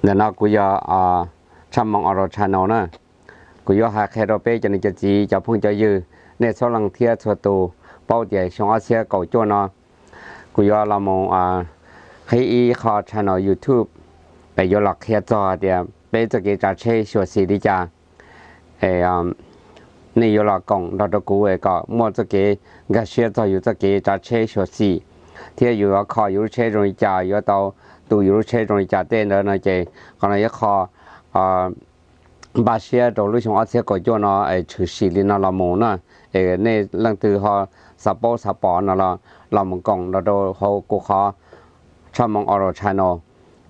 Ntawm no kuv yog Tshaj Moo Auto Channel na. Kuv yuav hais qhia rau peb cov niam cov txiv cov phooj cov ywg, nej txhua leej thiab txhua tus paub tias xyoo ob txhiab kaum cuaj no kuv yuav los mus qhib ib qho channel YouTube es yuav los qhia txog tias peb txoj kev tsav tsheb xyuam xim li cas. Nej yuav los koom nrog rau kuv es kom muaj txoj kev nkag siab txog yus txoj kev tsav tsheb xyuam xim, thiab yus yuav kho yus lub tsheb zoo li cas, yuav tau tu yus lub tsheb zoo li cas tej ntawd no ces qhov no ib qho npaj siab rau lub xyoo ob txhiab kaum cuaj no es tshwm sim li no los mus na. Es nej leej twg ho xav paub xav pom no los los mus koom nrog rau hauv kuv qhov Tshaj Moo Auto Channel.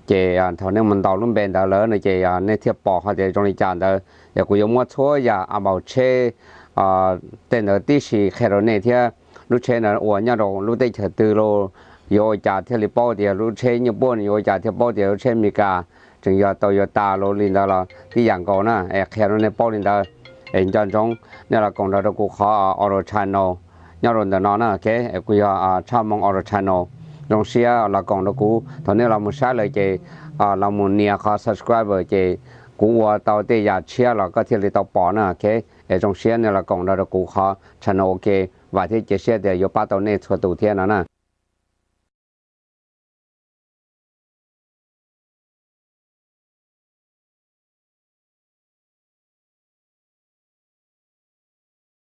Ces thaum nej mus ntaus lub npe ntawd lawm no ces nej thiaj pom hais tias zoo li cas ntawd. Yog kuv yuav muab txhua yam about tsheb tej ntawd tib si qhia rau nej thiab. Lub tsheb ntawd ua nyob rau lub teb chaws twg los yuav ua cas thiaj li paub tias lub tsheb nyuj puab, yuav ua cas thiaj paub tias lub tsheb Amelikas tseem yog Toyota los li ntawd los tib yam nkaus na. Es qhia rau nej paub li ntawd. Es nco ntsoov nej los koom nrog rau kuv qhov Auto Channel nyob rau ntawm no na. Kuv yog Tshaj Moo Auto Channel. Zoo siab los koom rau kuv. Thaum nej los mus saib lawm ces los mus nias qhov subscribe ces kuv ua tau tej yam tshiab los koj thiaj li tau pom na. Es zoo siab nej los koom nrog rau kuv qhov channel ua ke. Vam thiab cia siab tias yuav pab tau nej txhua tus thiab no na.